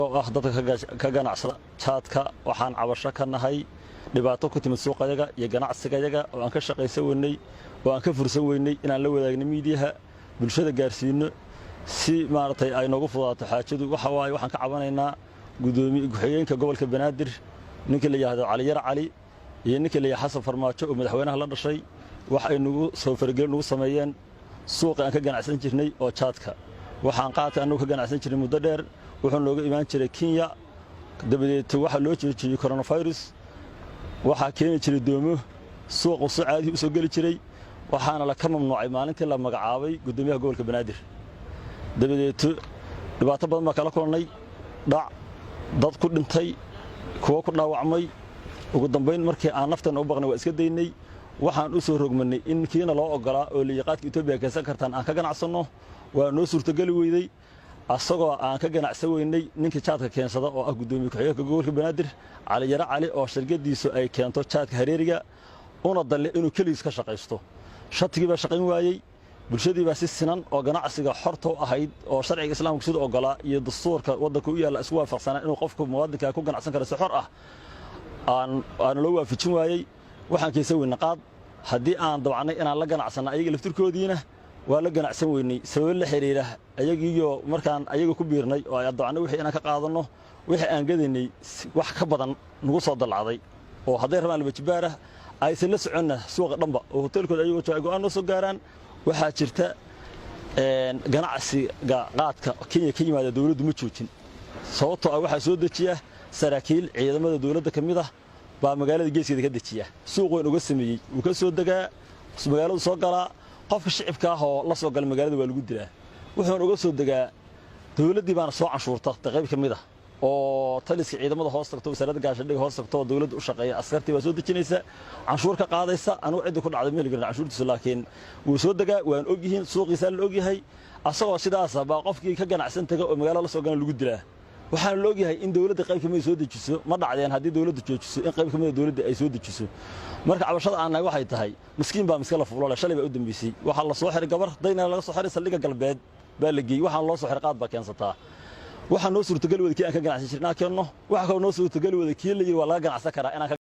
Oo ah dadka ka ganacsada jaadka, waxaan cabasho ka nahay dhibaato ku timid suuqayaga iyo ganacsigayaga oo aan ka shaqaysan weynay oo aan ka fursan weynay inaan la wadaagno miidiyaha, bulshada gaarsiino, si maaragtay ay noogu fudaato xaajadu. Waxa waaye, waxaan ka cabanaynaa gudoomiye ku-xigeenka gobolka Banaadir, ninka la yidhaahdo Cali Yar Cali, iyo ninka la yidhahdo Xasan Farmaajo oo madaxweynaha la dhashay. Wax ay nagu soo faragelin nagu sameeyeen suuqa aan ka ganacsan jirnay oo jaadka. Waxaan qaadka annagu ka ganacsan jirnay muddo dheer, wuxuu nooga imaan jiray Kenya. Dabadeed waxaa loo joojiyey coronavirus. Waxaa keeni jiray doomo, suuqu si caadi u soo geli jiray. Waxaana la ka mamnuucay maalintii la magacaabay gudoomiyaha gobolka Banaadir. Dabadeeto dhibaato badan baa kala kulannay, dhac, dad ku dhintay, kuwo ku dhaawacmay. Ugu dambayn, markii aan nafteena u baqnay, waa iska daynay. Waxaan u soo rogmanay in kiina loo ogolaa oo liiqaadka Etoobiya keensan kartaan aan ka ganacsanno. Waa noo suurtogeli weydey, asagoo aan ka ganacsan weynay ninka jaadka keensada oo ah gudoomiye ku-xigeenka gobolka Banaadir, Cali Yaro Cali, oo shirkadiisu ay keento jaadka hareeriga, una dalle inuu keligiis ka shaqaysto. Shatigii baa shaqayn waayey. Bulshadii baa si sinan oo ganacsiga xorta u ahayd oo sharciga Islaamka sida ogolaa iyo dastuurka waddanka u yaalla isku waafaqsanaa inuu qofku muwaadinka ku ganacsan karo si xor ah, aan aana loo waafajin waayey. Waxaan keensan weynay qaad. Haddii aan dabacnay inaan la ganacsanno ayaga laftirkoodiina, waa la ganacsan weynay sababo la xiriira ayagiiyo. Markaan ayaga ku biirnay oo ay dabacnay wixii inaan ka qaadanno, wixii aan gadaynay wax ka badan nagu soo dallacday, oo hadday rabaan laba jibaar ah, aysan la soconna suuqa dhanba oo hoteelkooda ayagoo jooga go'aan noo soo gaaraan. Waxaa jirta ganacsiga qaadka Kenya ka yimaada dowladdu ma joojin, sababtoo ah waxaa soo dejiya saraakiil ciidamada dowladda ka mid ah baa magaalada geeskeeda ka dejiya, suuq weyn uga sameeyey. Wuu ka soo degaa, magaaladu soo galaa. Qofka shicibka ah oo la soo gala magaalada waa lagu dilaa. Wuxuuna uga soo degaa, dowladdii baana soo canshuurta qayb ka mid ah oo taliska ciidamada hoos tagto, wasaaradda gaashaandhigga hoos tagto oo dowladda u shaqeeya. Askartii baa soo dejinaysa, canshuur ka qaadaysa. Anugu ciddi ku dhacday ma heli karin canshuurtiisu, laakiin wuu soo degaa, waan ogyihiin, suuqiisaa la ogyahay. Asagoo sidaasa baa qofkii ka ganacsan taga oo magaalada la soo gala lagu dilaa. Waxaana la ogyahay in dowladda qayb kamida soo dejiso. Ma dhacdeen haddii dowladda joojiso in qayb kamida dowladda ay soo dejiso. Marka cabashada aan nahay waxay tahay, miskiin baa miska la fuulole. Shalay baa u dambeysay, waxaa la soo xiray gabar dayna laga soo xiray, saldhigga galbeed baa la geeyey. Waxaan loo soo xiray qaad baa keensataa. Waxaa noo suurtageli wada kii aan ka ganacsan jirnaa keenno. Waxaa kaloo noo suurtageli wada kii la yidhi waa laga ganacsan karaa inaan.